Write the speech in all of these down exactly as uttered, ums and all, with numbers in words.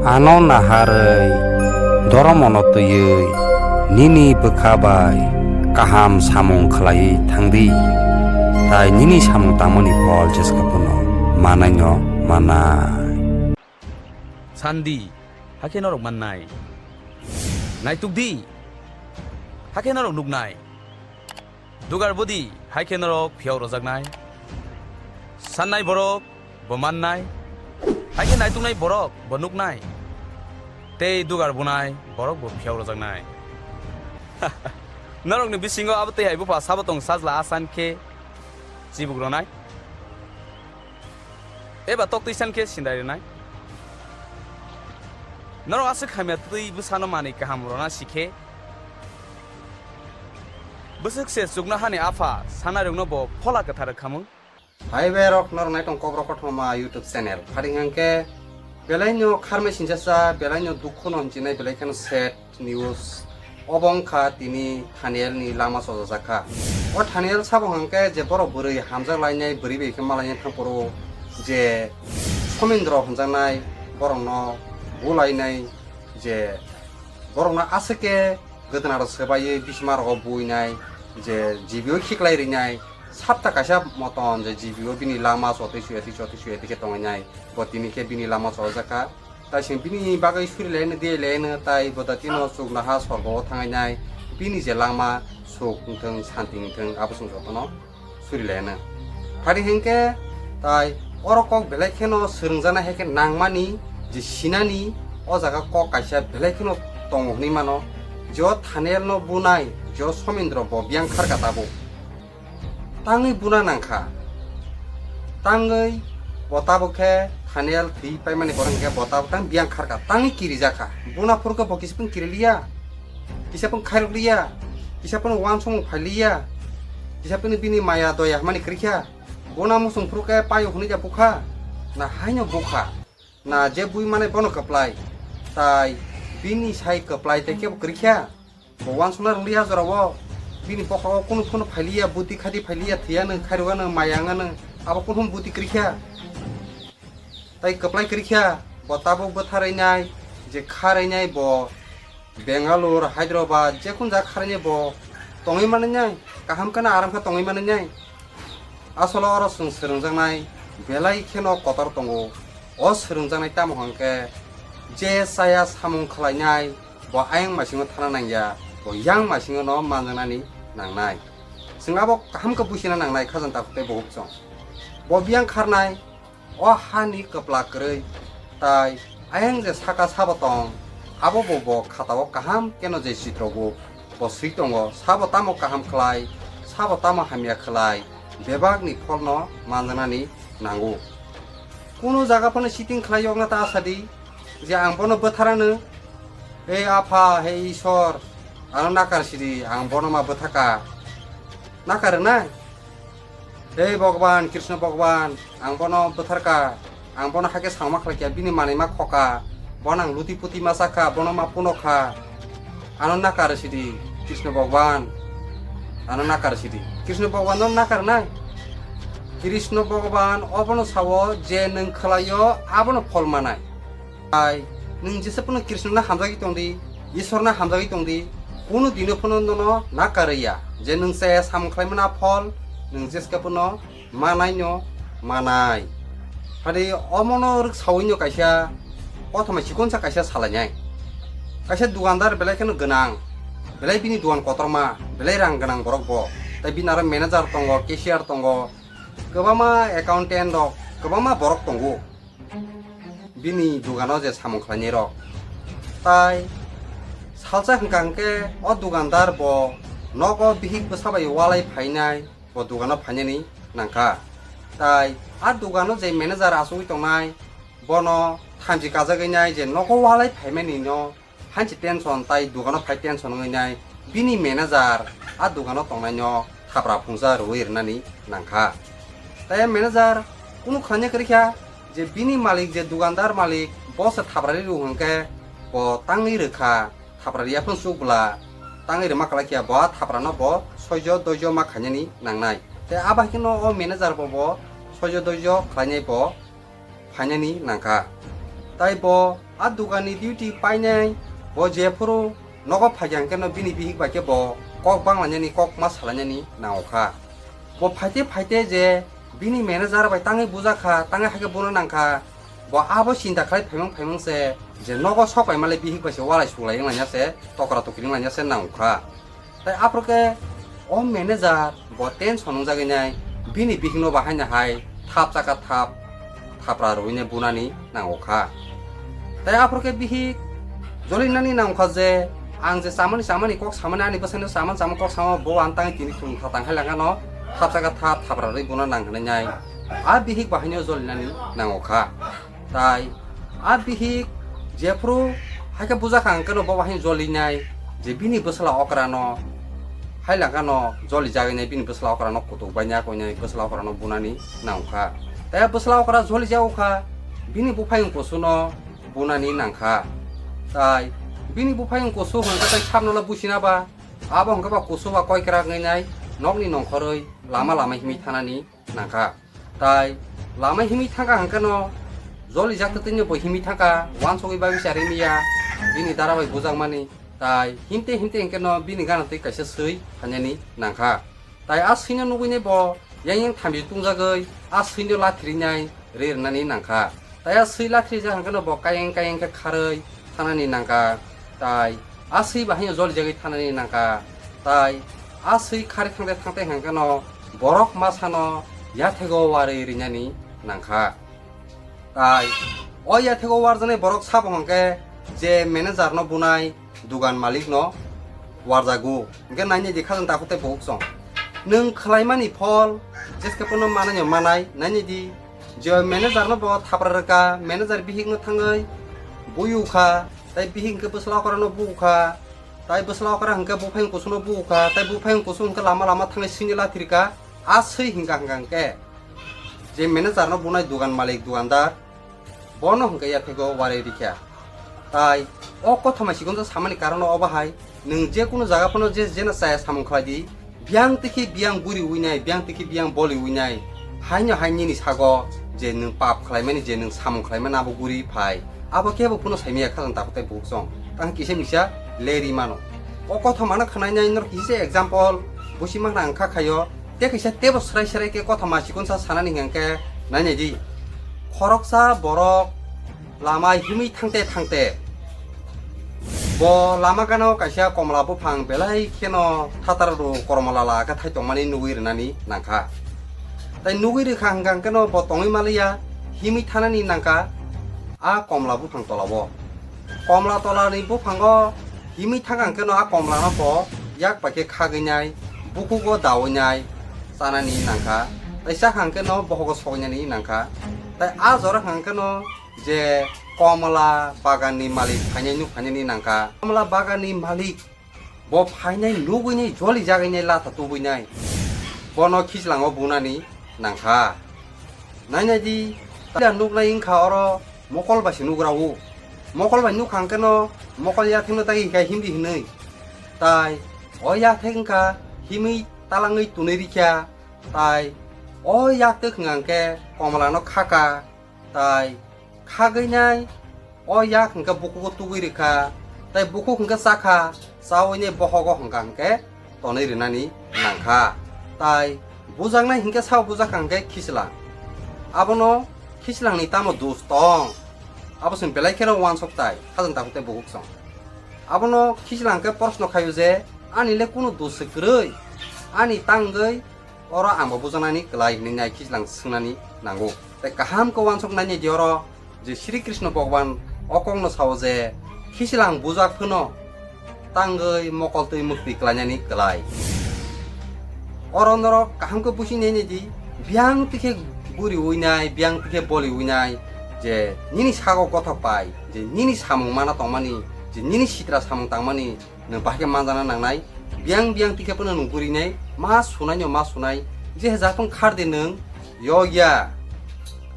Ano naharwi doromono twiwi nini bwkha bai kaham samung khlaiwi thangdi, tai nini samung tangmani phol jeska phano manaino manai. Sandi, hakhe norok mannai. Naitukdi, hakhe norok nuknai. Dugar budi, hai khe norok phiyok rojaknai. Sannai borok bo mannai, hai khe naituknai borok bo nuknai, tei dugar bunai borok bo phiyok rojaknai. Norokni bisingo abo tei hai bupha sabo tong sajla asan khe chibuk ronai? Eba tok twi san khe sindai rwnai? Norok aswk hamya twi bwsano manwi kaham rwna si khe, bwswk se chuknohani Apha sanarokno bo Phola Kwthar rwkhamung. Hai bai rok, norok nai tong Kokborok Kothoma YouTube channel. Phari hwnkhe belaino kharmai sinjasa, belaino dukhuno hinchinai, belai kheno sad news. Obo wngkha tini Thaniel ni lama chojajak kha. O Thaniel sabo hwnkhe je borok bwrwi hamjak lainai, bwrwi bai khe malainai thangphuru je Somindro hwnjaknai borokno bulainai, je borokno aswk khe gwdwna rok swbaiwi bisma rogo buinai, je G B o khiklai rinai, sapta kaisa moton je G B o bini lama chotwi suya twi chotwi suya twi khe tonginai, bo tini khe bini lama chojak kha. Tai chwng bini bagwi suri laino, di laino, tai bo da tino chuknoha sorgo o thangnai, bini je lama suk wngthung, santi wngthung, abo chwng jotono suri laino. Phari hinkhe tai oro kok belai kheno swrwngjaknai, hai khe nangmani je sinani o jaga kok kaisa belai kheno tongo hwnwi mano, je o Thanielno bunai, je o Somindro bo biyang kharkha tabuk. Tangwi buna nangkha. Tangwi bo tabuk khe Thaniel thwi paimani borok hinkhe bo tabuk tang biyang kharkha, tangwi kirijakha. Buna phuru khe bo kisa phano kiriliya, kisa phano khairokliya, kisa phano uansukmung phailiya, kisa phano bini maya doya hwnmani kwrwikha. Buna muchung phuru khe paio hwnwi ya bukha, na haino bukha, na je bui mane bono kwplai, tai bini sai kwplai tei kebo kwrwikha. Bo uansukna rwliya jorao, bini bokhogo kunu phano phailiya, buti khadi phailiya, thwiyano, khairokgano, maya wngano, abo kunu buti kwrwikha. Tai kwplai kwrwikha, bo tabuk bwtharwi nai, je kharwi nai bo Bangalore, Hyderabad, je kun jaga kharwi nai bo tongwi manwi nai, kaham khe na aram khe tongwi manwi nai. Asolo oro chwng swrwngjaknai belai kheno kotor tongo. O swrwngjaknai tamo hwnkhe je chaya samung khlainai, bo ayang maisingo thana nangya, bo yang maisingo no manjaknani nangnai. Chwng abo kaham khe buisina nangnai, khajang takhuk tei bukhuk chwng. Bo biyang kharnai, o hani kwpla kwrwi, tai ayang je saka sabo tong, abo bo bo khatao kaham keno je chitrogo bo swi tongo, sabo tamo kaham khlai, sabo tamo hamya khlai, bebakni pholno manjaknani nango. Kunu jaga phano cheating khlai yokna ta sadi je ang bono bwtharano, "Hei Apha, hei Isor, ano nakar sidi, ang bono ma bwthaka." Nakar rwnai? "Hei Bhagwan, Krishna Bhagwan, ang bono bwtharka, ang bono hakhe samung ma khlaikha, bini manwi ma khoka, bono ang luti puti ma chakha, bono ma punokha." Ano nakar sidi, Krishna Bhagwan, ano nakar sidi. Krishna Bhagwan no nakar nai? Krishna Bhagwan obono sao je nwng khlaio abono phol manai. Tai nwng jesa phano Krishna no hamjagwi tongdi, Isor no hamjagwi tongdi, kunu dino phano nono nakar ya je nwng se samung khlaimani phol nwng jeska phano manai no manai. Hadi omono rwk sawi no kaisa kothoma chikonsa kaisa salainai. Kaisa dukandar belai kheno gwnang, belai bini dukan kotorma, belai rang gwnang borok bo. Tai bini aro manager tongo, cashier tongo, kwbangma accountant rok, kwbangma borok tongo bini dukano je samung khlainai rok. Tai salsa hwnkha hwnkhe o dukandar bo nogo bihik bwsa bai walai phainai, bo dukano phainani nangkha. Tai a dukano je manager achugwi tongnai, bono thamchi kajagwi nai je nogo walai phaimani no hanchi tension tai dukano phai tension wngwi nai, bini manager a dukano tongnaino thapra phungsa rwui rwnani nangkha. Tai manager kunu khlaina kwrwikha je bini malik, je dukandar malik, bo se thapra ri rw hwnkhe bo tangwi rwkha. Thapra riya phano chuk bwla tangwi rwma kwlaikha, bo a thaprano bo soijo doijo ma khainani nangnai. Tei abo hai kheno o manager bo bo soijo doijo khlainai bo phainani nangkha. Tai bo a dukanni duty painai, bo jephuru nogo phaikha hwnkhe no bini bihik bai khe bo kok banglainani, kok ma salainani nango kha. Bo phaite phaite je bini manager bai tangwi bujakha, tangwi hakhe bono nangkha, bo abo chinta khlai phaimang phaimang se je nogo sok bai male bihik bai se walai suklai wnglaina se, tokra tokri wnglaina se nango kha. Tai aphuru khe o manager bo tension wngjagwi nai bini bihikno bahaino hai thap chaka thap thapra rwui nai bunani nango kha. Tai aphuru khe bihik jolinani nango kha je ang je chamani chamani kok samani ani bwsaino chamani chamani kok sama bo ang tangwi tini thung kha tang hai langano thap chaka thap thapra rwui buna nang hinwi nai a bihik bahaino jolinani nango kha. Tai a bihik jephuru haikhe bujakha hwnkhe no bo bahai jolinai je bini bwsla okrano hai langkha no jolijaginai bini bwsla okrano kutuk baina koinai bwsla okrano bunani nangkha. Tai bwsla okra jolijago kha bini buphai kusuno bunani nangkha. Tai bini buphai kusu hwnkhe tai sabnola busina ba abo hwnkhe ba kusu ba koikrak wngnai nokni nongkhorwi lama lama himwi thanani nangkha. Tai lama himwi thangkha hwnkhe no jolijak twtwino bo himwi thangkha, wansugwi bagwi charwi miya bini dara bai bujakmani. Tai himte himte hwnkhe no bini gana twi kaisa swi phainani nangkha. Tai a swino nugwini bo yang yang thamchi tungjagwi a swino lathrinai ri rwnani nangkha. Tai a swi lathrijak hwnkhe no bo kayeng kayeng khe kharwi thanani nangkha. Tai a swi bahai jolijagwi thanani nangkha. Tai a swi kharwi thangte thangte hwnkhe no borok masano yathego warwi rinani nangkha. Tai o yathego warjaknai borok sabo hwnkhe je manager no bunai dugan malik no warjago. Hwnkhe nainai di khajang takhuk tei bukhuk song. Nwng khlaimani phol jeske pono manai no manai nainai di. Je manager no bo thapra rwkha, manager bihik no thangwi bui ukha, tai bihik hwnkhe bwsla okra no bu ukha, tai bwsla okra hwnkhe buphai kusu no bu ukha, tai buphai kusu hwnkhe lama lama thangwi swini lathirkha. A swi hwnkha hwnkha hwnkhe je manager no bunai dugan malik, dugandar, bono hwnkhe yathego warwi rikha. Tai o kothoma sikonsa samani karon obo hai, nwng je kunu jaga phano je jeno chaya samung khlai di, biyang twi khe biyang guri ui nai, biyang twi khe biyang boli ui nai, haino hai nini sago je nwng pap khlaimani, je nwng samung khlaimani abo guri phai, abo kebo phano saimaya khajang takhuk tei bukhuk song, tang kisa misa leri mano. O kothomano khwnainai norok kisa example busi mankhna ang kha khaio, tei kaisa tebo srai srai khe kothoma sikonsa sanani hwnkhe nainai di. Khoroksa borok lama himwi thangte thangte bo lama gana o kaisa komla buphang belai kheno thatar rw kormo lala khe thai tongmani nugwi rwnani nangkha. Tai nugwi rwkha hwnkha hwnkhe no bo tongwi maliya himwi thanani nangkha a komla buphang tolao. Komla tolani buphango himwi thangkha hwnkhe no a komlano bo yak bai khe khagwi nai, bukhugo daui nai chanani nangkha. Tai chakha hwnkhe no bohogo soknani nangkha. Tai a jora hwnkha hwnkhe no je komla baganni malik phainai nuk phainani nangkha. Komla baganni malik bo phainai nugwi nai joli jagwi nai latha tubui nai bono khichlango bunani nangkha. Nainai di, tila nuknai wngkha oro mokol bai se nugrao. Mokol bai nukha hwnkhe no mokol yathekno dagi hinkha himdi hinwi. Tai o yathek wngkha himwi talangwi tunwi rikha. Tai o yathek wngkha hwnkhe komlano khaka. Tai khagwi nai o yak hwnkhe bukhugo tugwi rikha. Tai bukhuk hwnkhe chakha, chaui nai bohogo hwnkha hwnkhe tonwi rwnani nangkha. Tai bujaknai hinkhe sao bujakha hwnkhe khichlang. Abono khichlangni tamo dos tong? Abo chwng belai kheno uansuk tai, khajang takhuk tei bukhuk song. Abono khichlang khe proshno khaio je, ani le kunu dos se kwrwi, ani tangwi oro ang bo bujaknani kwlai hinwi nai khichlang swngnani nango. Tai kaham khe uansuk nainai di oro je Sri Krishna Bhagwan o kokno sao je khichlang bujak phano tangwi mokol twi muktwi kwlainani kwlai. Oro norok kaham khe busi nainai di, biyang twi khe guri ui nai, biyang twi khe boli ui nai, je nini sago gothok pai, je nini samung mana tongmani, je nini sitra samung tangmani, nwng bahai khe manjana nangnai, biyang biyang twi khe phano nwng guri nai, ma sunai no ma sunai, je japhang khar de nwng, Yogya,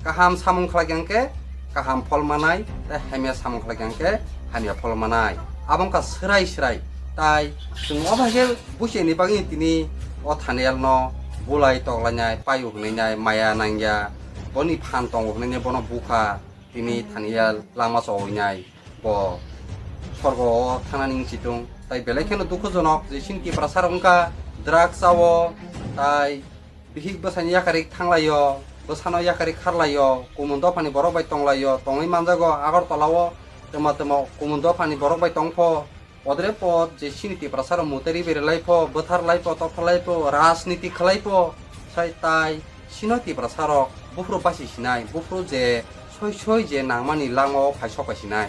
kaham samung khlai khe kaham phol manai, tei hamya samung khlai khe hamya phol manai. Abo wngkha swrai swrai. Tai chwng o bai khe busi ni bagwi tini o Thaniel no bulai toklainai, paio hwnwi nai, maya nangya, boni phan tongo hwnwi nai bono bukha. tini thaniya lama chowinai bo sorgo o thangnani wngsitung. Tai belai kheno dukhujonok je chini Tiprasa rok wngkha drugs chao, tai bihik bwsaini yakarik thanglaio, bwsano yakarik kharlaio, kumun dophani borok bai tonglaio, tongwi manjago Agartala o twma twma kumun dophani borok bai tongpho. Odre pod je chini Tiprasa rok muteri berilai pho, bwtharlai pho, tothalai pho, rajniti khlai pho, sai tai chino Tiprasa rok buphuru basi sinai, buphuru je soi soi je nangmani langmao phai sok pai sinai.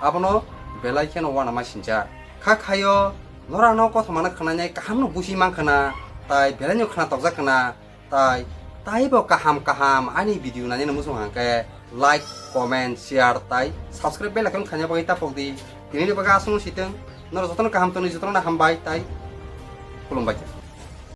Abono belai kheno uanama sinjak. Kha khaio norano kothomano khwnanai kahamno busi mankha na, tai belaino khna tokjak khna, tai taibo kaham kaham ani video nainani muchung hangkhe like, comment, share tai subscribe bell icon khaina bagwi tapok di. Tinini bagwi aswk sitwng, norok jotono kaham tongni jotono hambai tai khulumbai.